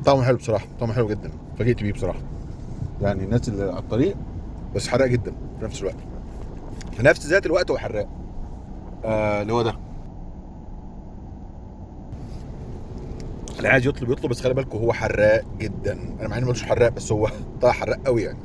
طعمه حلو بصراحة، طعمه حلو جدا، فاجئت بيه بصراحة. يعني الناس اللي على الطريق بس حراق جدا في نفس الوقت، في نفس ذات الوقت هو حراق. اللي هو ده اللي عايز يطلب يطلب، بس خلي بالكم هو حراق جدا. انا مع انه مش حراق بس هو طلع حراق قوي يعني.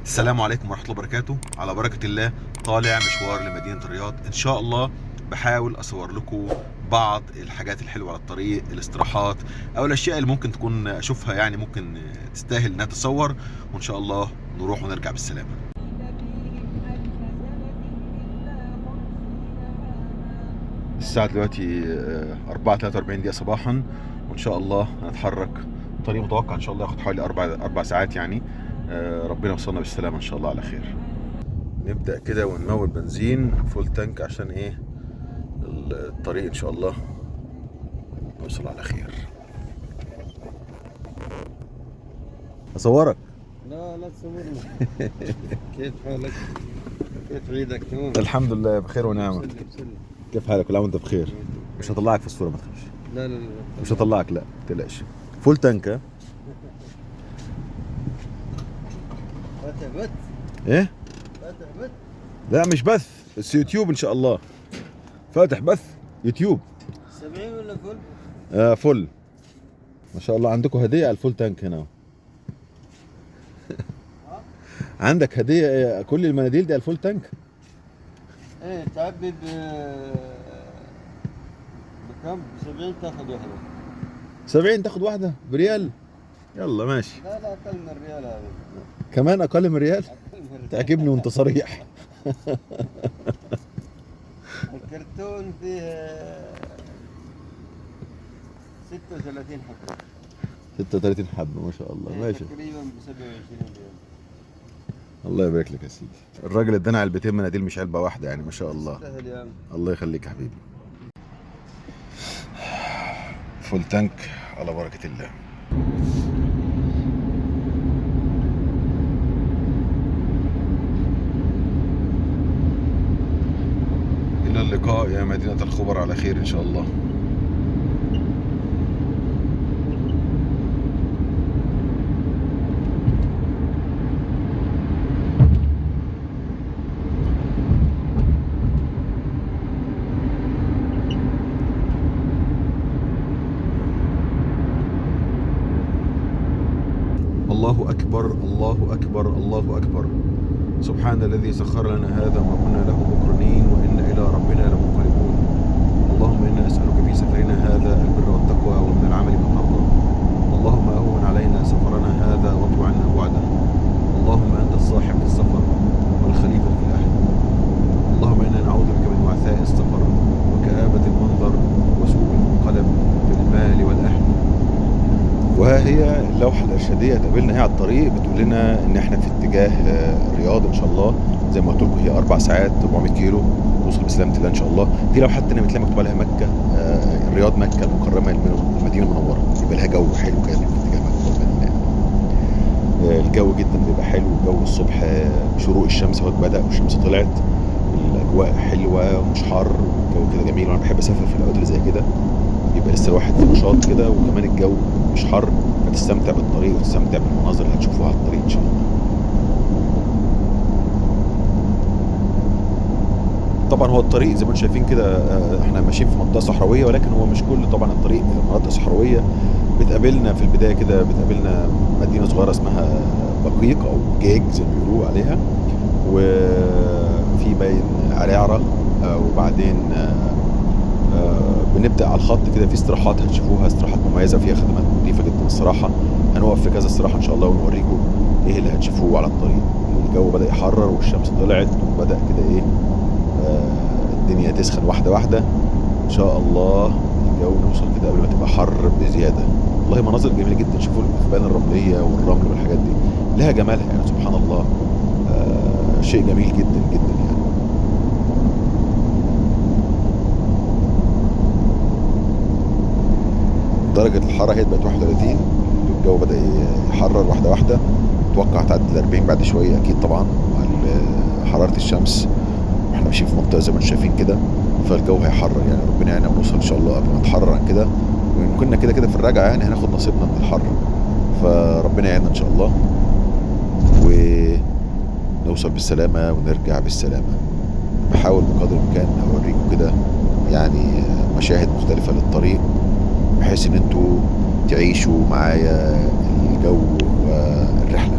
السلام عليكم ورحمة الله وبركاته. على بركة الله طالع مشوار لمدينة الرياض ان شاء الله. بحاول اصور لكم بعض الحاجات الحلوة على الطريق، الاستراحات او الاشياء اللي ممكن تكون اشوفها يعني ممكن تستاهل انها تتصور، وان شاء الله نروح ونرجع بالسلامة. الساعة دلوقتي 4:43 دقيقة صباحا، وان شاء الله هنتحرك. الطريق متوقع ان شاء الله ياخد حوالي اربع ساعات يعني. ربنا يوصلنا بالسلامة ان شاء الله على خير. نبدأ كده ونمول بنزين full tank عشان ايه الطريق ان شاء الله نوصل على خير. اصورك؟ لا لا تصورني. كيف حالك؟ كيف عيدك؟ تمام الحمد لله بخير ونعمة. سلم سلم. كيف حالك؟ كل عام وانت بخير. مش هطلعك في الصورة ما تخافش. لا لا لا مش هطلعك، لا ما تقلقش. full tank. ها؟ فاتح بث؟ ايه؟ فاتح بث؟ لا مش بث، بس يوتيوب ان شاء الله. فاتح بث يوتيوب. 70 ولا full؟ Full. ما شاء الله عندكم هدية على ال full tank هنا. عندك هدية كل المناديل دي على ال full tank؟ ايه تعبي بكم؟ ب 70 تاخذ واحدة. 70 تاخذ واحدة بريال؟ يلا ماشي. لا لا اقل من ريال هذا. كمان اقل من ريال؟ اقل من ريال. تعجبني وانت صريح. الكرتون فيه 36 حبة. 36 حبة ما شاء الله. ماشي. تقريبا ب 27 ريال. الله يبارك لك يا سيدي. الراجل ادانا علبتين مناديل مش علبة واحدة يعني ما شاء الله. سهل يا عم. الله يخليك يا حبيبي. فول تانك على بركة الله. إلى اللقاء يا مدينة الخبر على خير إن شاء الله. الله أكبر الله أكبر الله أكبر. سبحان الذي سخر لنا هذا وما كنا له مقرنين وإنا إلى ربنا لمنقلبون. اللهم إنا نسألك في سفرنا هذا البر والتقوى ومن العمل ما ترضى. اللهم أهون علينا سفرنا هذا واطو عنا بعده. اللهم أنت الصاحب في السفر والخليفة في الأهل. اللهم إنا نعوذ بك من وعثاء السفر وكآبة المنظر وسوء المنقلب في المال والأهل. وها هي اللوحة الإرشادية تقابلنا هي على الطريق، بتقول لنا إن إحنا في اتجاه الرياض إن شاء الله. زي ما قلت لكم هي 4 ساعات 400 كيلو، نوصل بسلامة الله إن شاء الله. في لوحة تانية بتلاقي مكتوب عليها مكة، الرياض مكة المكرمة المدينة المنورة، يبقى لها جو حلو كده في اتجاه مكة والمدينة يعني. الجو جدا بيبقى حلو، الجو الصبح شروق الشمس اهو بدأ والشمس طلعت، الأجواء حلوة ومش حر، الجو كده جميل. وأنا بحب أسافر في الأوقات اللي زي كده، بيبقى لسه الواحد في نشاط كده، وكمان الجو مش حر، فتستمتع بالطريق وتستمتع بالمناظر اللي هتشوفوها على الطريق ان شاء الله. طبعا هو الطريق زي ما انتم شايفين كده احنا ماشيين في منطقة صحراويه، ولكن هو مش كل طبعا الطريق مناطق صحراويه. بتقابلنا في البداية كده بتقابلنا مدينة صغيرة اسمها بقيق او جيج زي ما بيقولوا عليها، وفي باين عرعره، وبعدين بنبدا على الخط كده في استراحات هتشوفوها، استراحات مميزة فيها خدمات نظيفة جدا الصراحة. هنقف في كذا استراحة ان شاء الله ونوريكم ايه اللي هتشوفوه على الطريق. الجو بدا يحرر والشمس طلعت وبدا كده ايه الدنيا تسخن واحدة واحدة ان شاء الله. الجو نوصل كده قبل ما تبقى حر بزيادة. والله مناظر جميلة جدا، شوفوا الكثبان الرملية والرمل والحاجات دي لها جمالها يعني سبحان الله. شيء جميل جدا جدا يعني. درجة الحرارة هي بقت 31، الجو بدأ يحرر واحدة واحدة. اتوقع تعدي ال 40 بعد شوية أكيد طبعا مع حرارة الشمس، واحنا ماشيين في منطقة زي ما انتم شايفين كده. فالجو هيحرر يعني، ربنا يعيننا ونوصل ان شاء الله قبل ما نتحرر عن كده، وان كنا كده كده في الرجعة يعني هناخد نصيبنا من الحر، فربنا يعيننا ان شاء الله ونوصل بالسلامة ونرجع بالسلامة. بحاول بقدر الامكان اوريكم كده يعني مشاهد مختلفة للطريق، بحيث ان انتوا تعيشوا معايا الجو والرحلة.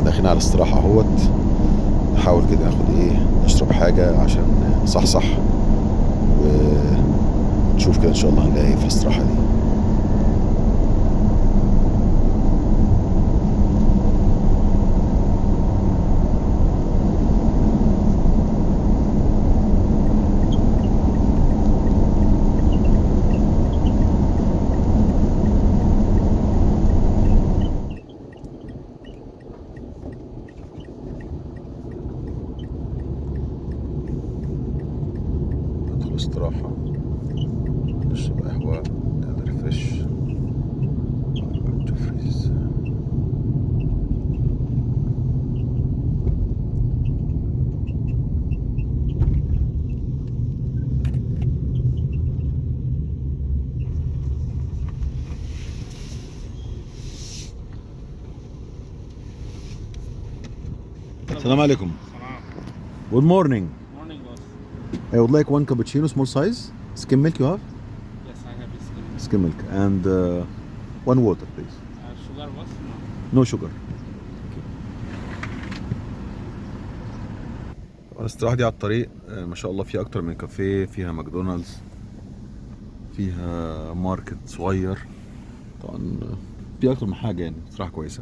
داخلين على الاستراحة اهوت، نحاول كده ناخد ايه، نشرب حاجة عشان نصحصح، ونشوف كده ان شاء الله هنلاقي ايه في الاستراحة دي. استراحة نشرب قهوة، نعمل refresh تفريز. السلام عليكم. Good morning. Morning, boss. I would like one cappuccino, small size. Skim milk you have? Yes, I have skim milk. Skim milk and one water, please. Sugar, boss? No. No sugar. الاستراحة دي على الطريق، ما شاء الله فيها أكتر من كافيه، فيها ماكدونالدز، فيها market صغير، طبعا فيها أكتر من حاجة يعني، استراحة كويسة.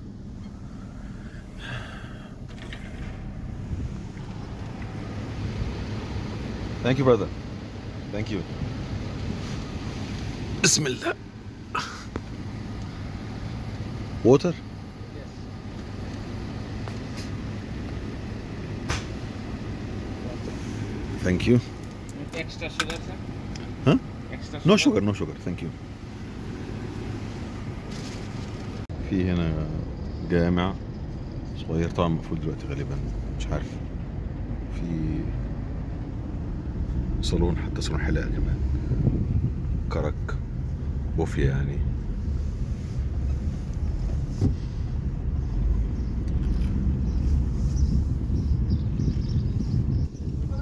Thank you, brother. Thank you. بسم الله. Water? Yes. Thank you. With extra sugar, sir? Huh? Extra sugar? No sugar, no sugar. Thank you. في هنا جامع صغير، طبعا مقفول دلوقتي غالبا، مش عارف. في صالون، حتى صالون حلاقة كمان، كرك بوفيه يعني.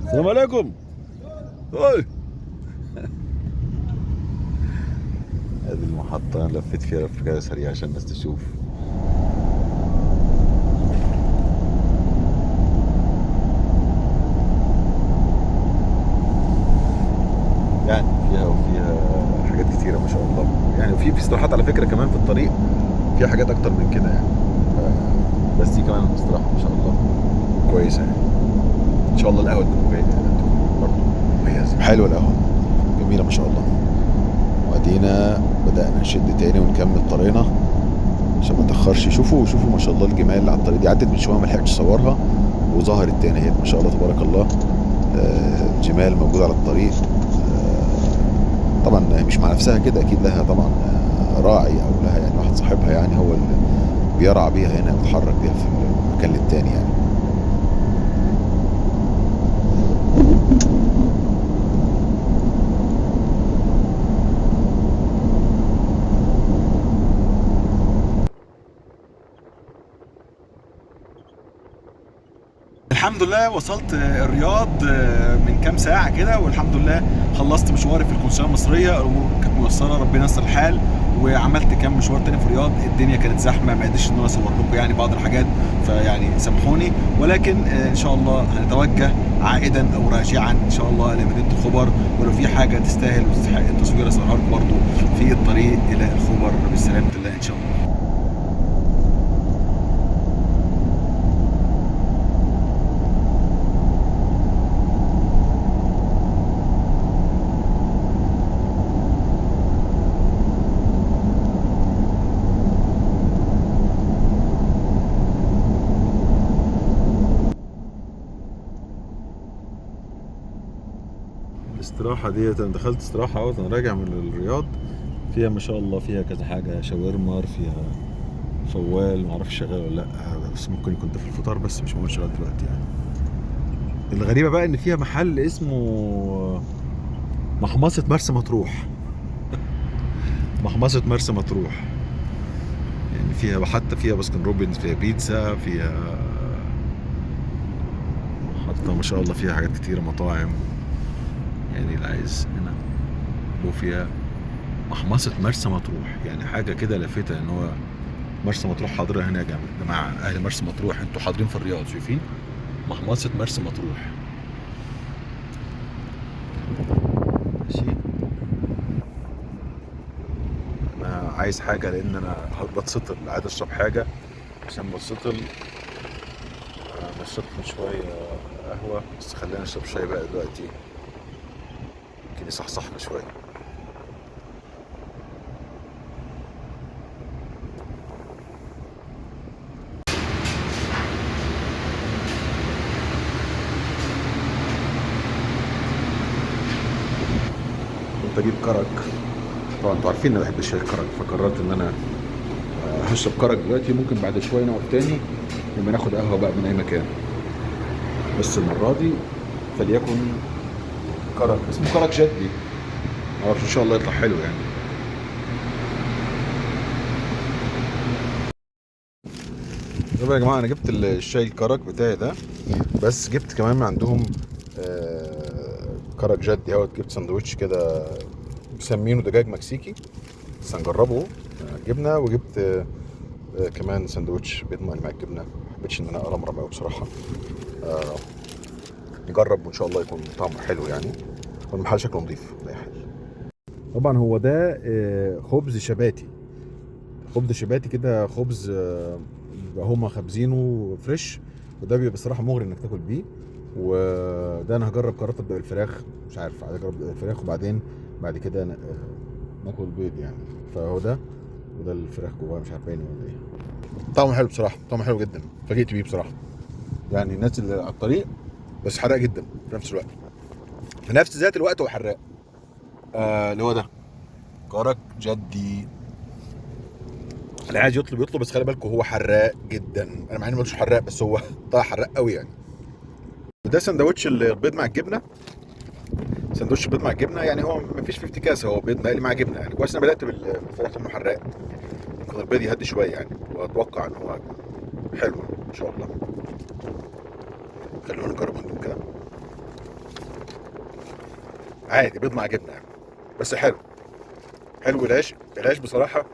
السلام عليكم. هاي هذه المحطة لفيت فيها لفة كده سريعة عشان الناس تشوف. يعني فيها وفيها حاجات كتيرة ما شاء الله يعني، وفي استراحات على فكرة كمان في الطريق، فيها حاجات أكتر من كده يعني، بس دي كمان استراحة ما شاء الله كويسة يعني. إن شاء الله القهوة تكون برضه مميزة، حلوة القهوة، جميلة ما شاء الله. وأدينا بدأنا نشد تاني ونكمل طريقنا عشان ما نتأخرش. شوفوا شوفوا ما شاء الله الجمال اللي على الطريق دي، عدت من شوية ما لحقتش أصورها وظهرت تاني اهي ما شاء الله تبارك الله. الجمال موجودة على الطريق، طبعا مش مع نفسها كده، اكيد لها طبعا راعي او لها يعني واحد صاحبها، يعني هو اللي بيرعى بيها هنا ويتحرك بيها في المكان للتاني يعني. الحمد لله وصلت الرياض من كام ساعة كده، والحمد لله خلصت مشواري في القنصلية المصرية، الأمور كانت ميسرة، ربنا يسر الحال. وعملت كام مشوار تاني في الرياض، الدنيا كانت زحمة ما قدرتش إن أنا أصور لكم يعني بعض الحاجات، فيعني سامحوني. ولكن إن شاء الله هنتوجه عائدا أو راجعا إن شاء الله إلى مدينة الخبر، ولو في حاجة تستاهل وتستحق التصوير أصورها لكم برضه في الطريق إلى الخبر بالسلامة الله إن شاء الله. الاستراحة ديت انا دخلت استراحة اهوت، انا راجع من الرياض، فيها ما شاء الله فيها كذا حاجة، شاورما، فيها فوال معرفش شغال ولا لا، بس ممكن يكون ده في الفطار، بس مش موجود شغال دلوقتي يعني. الغريبة بقى ان فيها محل اسمه محمصة مرسى مطروح. محمصة مرسى مطروح يعني فيها، حتى فيها باسكن روبنز، فيها بيتزا، فيها حتى ما شاء الله فيها حاجات كتيرة، مطاعم يعني اللي عايز هنا. وفيها محمصة مرسى مطروح، يعني حاجة كده لافتة ان هو مرسى مطروح حاضرة هنا يا جماعة. اهل مرسى مطروح انتوا حاضرين في الرياض، شايفين محمصة مرسى مطروح. ماشي، انا عايز حاجة لان انا بتسطل، عايز اشرب حاجة عشان بتسطل. انا شربت من شوية قهوة، بس خلينا نشرب شاي بقى دلوقتي، يمكن يصحصحنا شوية. كنت اجيب كرك، طبعا انتوا عارفين ان انا بحب الشاي الكرك، فقررت ان انا هشرب كرك دلوقتي. ممكن بعد شوية نقف تاني نبقى ناخد قهوة بقى من اي مكان، بس المرة دي فليكن كرك، اسمه كرك جدي، معرفش ان شاء الله يطلع حلو يعني. طب يا جماعة انا جبت الشاي الكرك بتاعي ده، بس جبت كمان من عندهم كرك جدي اهوت. جبت سندوتش كده مسمينه دجاج مكسيكي، بس هنجربه. جبنه، وجبت كمان سندوتش بيض مقلي مع الجبنة. ما حبيتش ان انا ارمرم قوي بصراحة. نجرب وان شاء الله يكون طعمه حلو يعني. والمحل شكله نظيف لا يحل. طبعا هو ده خبز شباتي، خبز شباتي كده، خبز هما خابزينه فريش، وده بيبقى بصراحة مغري انك تاكل بيه. وده انا هجرب، قررت ابدا بالفراخ، مش عارف، عايز اجرب الفراخ وبعدين بعد كده ناكل بيض يعني. فهو ده، وده الفراخ جواه، مش عارف باين ولا ايه. طعمه حلو بصراحة، طعمه حلو جدا، فاجئت بيه بصراحة يعني. الناس اللي على الطريق بس حراق جدا في نفس الوقت، في نفس ذات الوقت هو حراق. اللي هو ده كرك جدي. اللي عايز يطلب يطلب، بس خلي بالكم هو حراق جدا. انا مع اني ما قلتش حراق، بس هو طلع حراق قوي يعني. وده سندوتش البيض مع الجبنة، سندوتش البيض مع الجبنة يعني هو ما فيش فيه افتكاسه، هو بيض مقلي مع جبنه يعني. كويس انا بدات بالفراخ لانه حراق، يمكن البيض يهدي شوية يعني، واتوقع ان هو حلو ان شاء الله. خلونا نجرب عندهم كده. عادي بيض مع جبنه يعني، بس حلو حلو. العيش، العيش بصراحة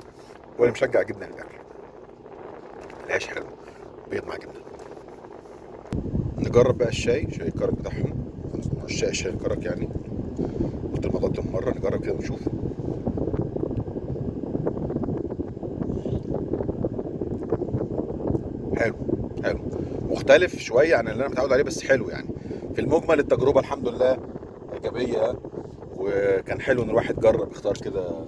هو اللي مشجع جدا الاكل. العيش حلو، بيض مع جبنه. نجرب بقى الشاي، شاي الكرك بتاعهم، عشاق شاي الكرك يعني. قلت الموضوع ده مرة، نجرب كده ونشوف. حلو حلو، مختلف شوية عن اللي انا متعود عليه، بس حلو يعني. في المجمل التجربة الحمد لله ايجابية، وكان حلو ان الواحد جرب يختار كده،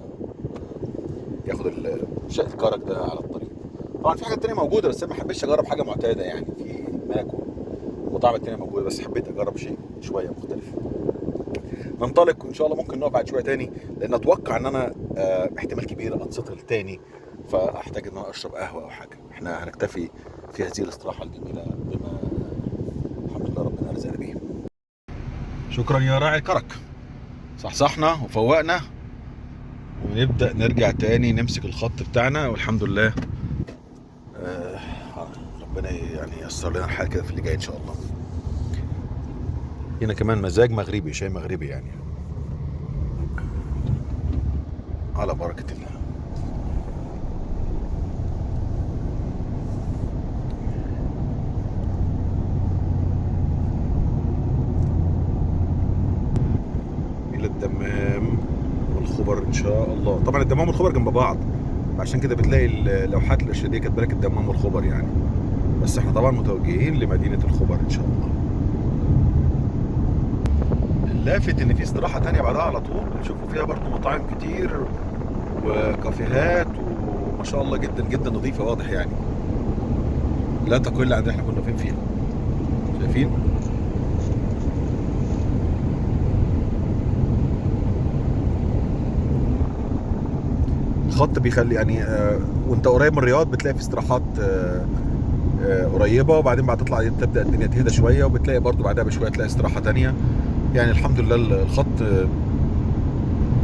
ياخد شاي الكرك ده على الطريق. طبعا في حاجات تانية موجودة، بس انا ما حبيتش اجرب حاجة معتادة يعني. في ماك والمطاعم التانية موجودة، بس حبيت اجرب شيء شوية مختلف. ننطلق وان شاء الله ممكن نقف بعد شوية تاني، لان اتوقع ان انا احتمال كبير اتسطل تاني، فاحتاج ان انا اشرب قهوة او حاجة. احنا هنكتفي في هذه الاستراحة الجميلة بما الحمد لله ربنا رزقنا بيه. شكرا يا راعي الكرك، صحصحنا وفوقنا، ونبدا نرجع تاني نمسك الخط بتاعنا، والحمد لله ربنا يعني ييسر لنا الحال كده في اللي جاي ان شاء الله. هنا كمان مزاج مغربي، شاي مغربي يعني، على بركة الله. إلى الدمام والخبر إن شاء الله. طبعا الدمام والخبر جنب بعض، عشان كده بتلاقي اللوحات الإرشادية كاتبة لك الدمام والخبر يعني، بس احنا طبعا متوجهين لمدينة الخبر إن شاء الله. اللافت إن في استراحة تانية بعدها على طول، بتشوفوا فيها برضو مطاعم كتير وكافيهات، وما شاء الله جدا جدا نظيفة، واضح يعني لا تقل عن اللي احنا كنا فين فيها. شايفين؟ الخط بيخلي يعني وانت قريب من الرياض بتلاقي في استراحات قريبه، وبعدين بعد تطلع تبدا الدنيا تهدى شوية، وبتلاقي برضو بعدها بشوية تلاقي استراحة تانية. يعني الحمد لله الخط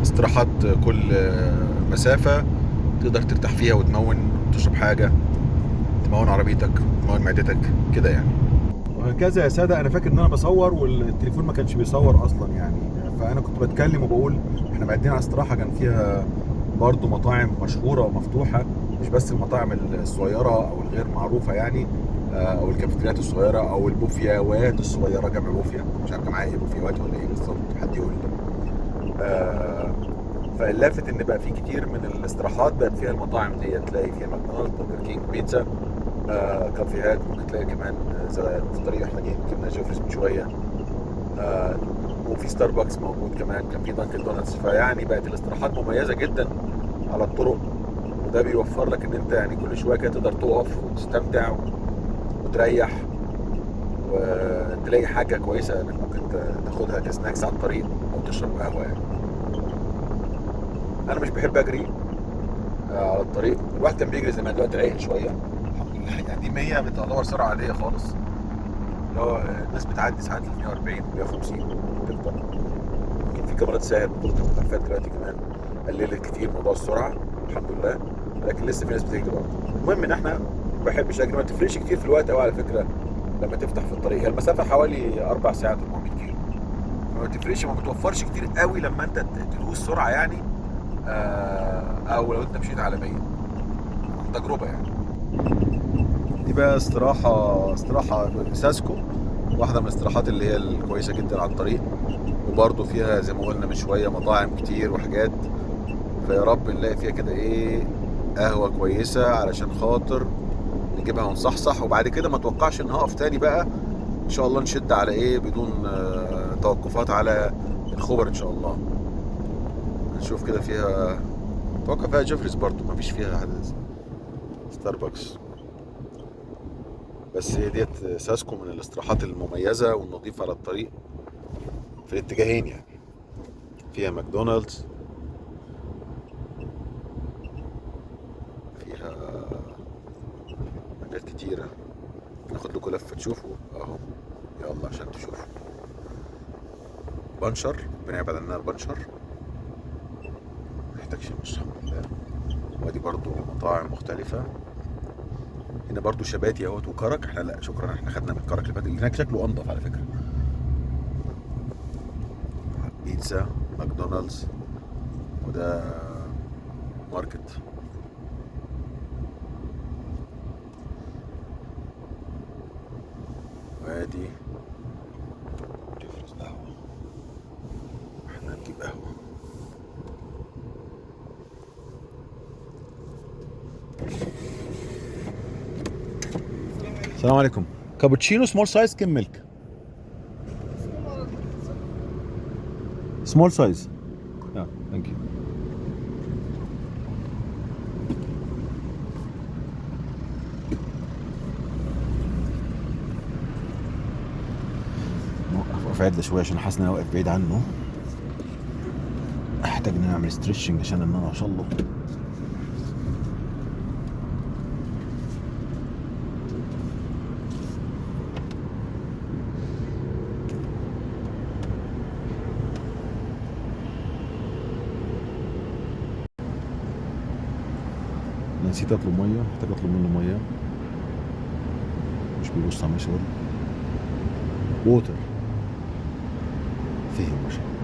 استراحات كل مسافة تقدر ترتاح فيها وتمون، تشرب حاجة، تمون عربيتك، تمون معدتك كده يعني. وهكذا يا ساده. انا فاكر ان انا بصور والتليفون ما كانش بيصور اصلا يعني، فانا كنت بتكلم وبقول احنا معديين على استراحة كان فيها برضو مطاعم مشهورة ومفتوحه، مش بس المطاعم الصغيرة او الغير معروفة يعني، او الكافيتريات الصغيرة او البوفياوات الصغيرة، جمع بوفيا، مش عارف جمعها ايه، بوفياوات ولا ايه بالظبط، حد يقول لي. فاللافت ان بقى في كتير من الاستراحات بقت فيها المطاعم دي، تلاقي فيها ماكدونالدز، برجر كينج، بيتزا، كافيهات، ممكن تلاقي كمان زي في الطريق احنا جايين جبنا جيفريز من شوية، وفي ستاربكس موجود كمان، كان في دانكن دونتس. فيعني بقت الاستراحات مميزة جدا على الطرق، وده بيوفر لك ان انت يعني كل شوية كده تقدر تقف وتستمتع وتريح وتلاقي حاجة كويسة انك ممكن تاخدها ك snacks على الطريق او تشرب قهوة يعني. انا مش بحب اجري على الطريق، الواحد كان بيجري زمان، دلوقتي عقل شوية الحمد لله يعني. دي 100 بتعتبر سرعة عادية خالص، اللي هو الناس بتعدي ساعات ال 140 150 تكتر. يمكن في كاميرات ساهر بطولة المخالفات دلوقتي كمان قللت كتير موضوع السرعة الحمد لله، لكن لسه في ناس بتجري برضه. المهم ان احنا ما بحبش اجري، ما تفرقش كتير في الوقت قوي على فكرة لما تفتح في الطريق، هي المسافة حوالي 4 ساعات 400 كيلو، فما تفرقش، ما بتوفرش كتير قوي لما انت تدوس سرعة يعني، او لو انت مشيت على 100، عن تجربه يعني. دي بقى استراحة ساسكو، واحدة من الاستراحات اللي هي الكويسة جدا على الطريق، وبرده فيها زي ما قلنا من شوية مطاعم كتير وحاجات، فيا رب نلاقي فيها كده ايه قهوة كويسة علشان خاطر نجيبها ونصحصح، وبعد كده ما اتوقعش ان هقف تاني بقى ان شاء الله، نشد على ايه بدون توقفات على الخبر ان شاء الله. نشوف كده فيها، اتوقع فيها جيفريز برضو، ما فيش فيها ستاربكس، بس هي ديت ساسكو من الاستراحات المميزة والنظيفة على الطريق في الاتجاهين يعني. فيها ماكدونالدز، فيها حاجات كتيرة. ناخد لكم لفة تشوفوا اهو، يلا عشان تشوفوا. بنشر، ربنا يبعد عننا البنشر، ما نحتاجش الحمد لله. وادي برضو مطاعم مختلفة هنا برضو، شباتي اهوت وكرك. احنا لا شكرا، احنا خدنا من الكرك اللي فات، اللي هناك شكله انضف على فكرة. بيتزا، ماكدونالدز، وده ماركت. وادي جيفريز قهوة، احنا هنجيب قهوة. السلام عليكم. كابوتشينو small size skim milk؟ small size. thank you. نوقف عدل شوية عشان حاسس ان انا واقف بعيد عنه، احتاج ان انا اعمل stretching عشان ان انا اوصل له. نسيت اطلب مية، محتاج اطلب منه مية، مش بيبص على مشوار. water فهم ما شاء الله.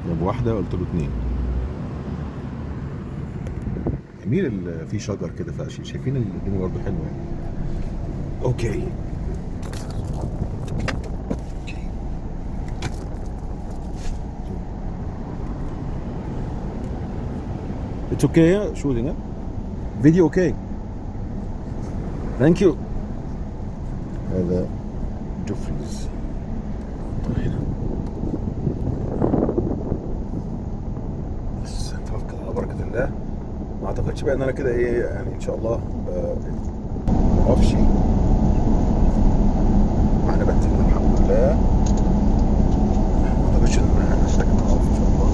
جاب واحدة قلت له 2. جميل، في شجر كده، فشايفين الدنيا برضه حلوة يعني. okay It's okay, yeah? Shooting, yeah? Video okay. Thank you. هذا جوفريز هنا. بس نتوكل على بركة الله. ما اعتقدش بقى ان انا كده ايه يعني ان شاء الله ما اقفش. احنا بس لله. ما اعتقدش ان احنا هنحتاج نقف ان شاء الله،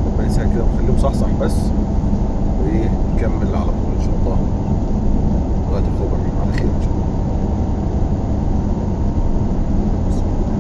ربنا يسهل كده ونخليهم صحصح بس ونكمل على طول ان شاء الله لغاية الخبر على خير ان شاء الله. بسم الله.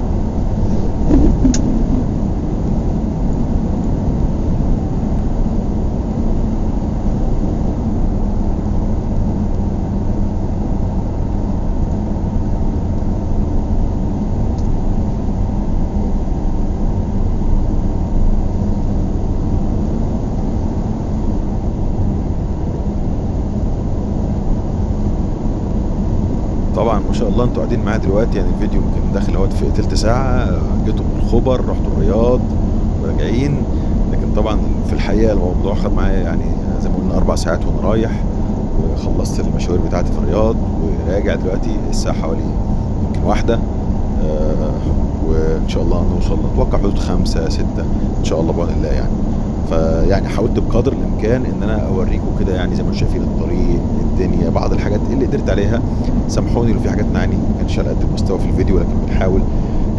طبعا ما شاء الله انتوا قاعدين معايا دلوقتي، يعني الفيديو يمكن داخل اهوت في تلت ساعة، جيتوا من الخبر رحتوا الرياض وراجعين، لكن طبعا في الحقيقة الموضوع خد معايا يعني زي ما قلنا 4 ساعات وانا رايح، وخلصت المشاوير بتاعتي في الرياض وراجع دلوقتي الساعة حوالي يمكن 1، وان شاء الله نوصل اتوقع حدود 5 6 ان شاء الله بعون الله يعني. فيعني حاولت بقدر الامكان ان انا اوريكم كده يعني زي ما انتم شايفين الطريق، الدنيا، بعض الحاجات اللي قدرت عليها. سامحوني لو في حاجات يعني ما كانتش على قد المستوى في الفيديو، لكن بنحاول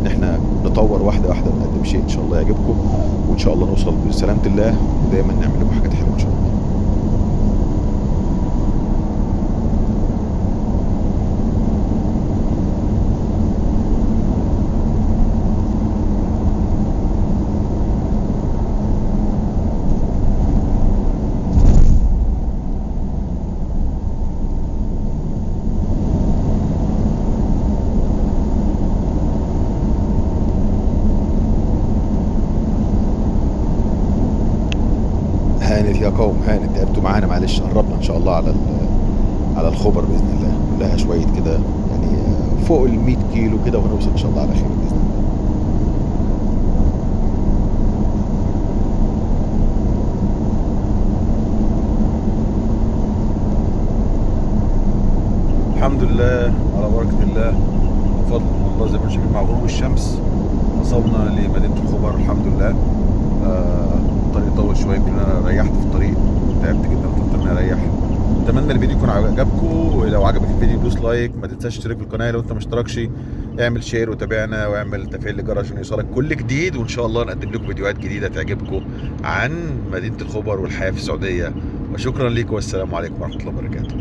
ان احنا نطور واحدة واحدة ونقدم شيء ان شاء الله يعجبكم، وان شاء الله نوصل بسلامه الله، ودايما نعمل لكم حاجات حلوة ان شاء الله. هانت يا قوم، هانت، تعبتوا معانا معلش، قربنا ان شاء الله على الخبر باذن الله، كلها شوية كده يعني فوق ال 100 كيلو كده وهنوصل ان شاء الله على خير باذن الله. الحمد لله على بركة الله وفضل من الله، زي ما انتم شايفين مع غروب الشمس وصلنا لمدينة الخبر الحمد لله. الطريق طول شوية، يمكن انا ريحت في الطريق، تعبت جدا فاضطريت اني اريح. اتمنى الفيديو يكون عجبكم، ولو عجبك الفيديو دوس like، ما تنساش تشترك في القناة لو انت ما اشتركتش، اعمل share وتابعنا واعمل تفعيل للجرس عشان يوصلك كل جديد، وان شاء الله نقدم لكم فيديوهات جديدة تعجبكم عن مدينة الخبر والحياة في السعودية. وشكرا لكم والسلام عليكم ورحمة الله وبركاته.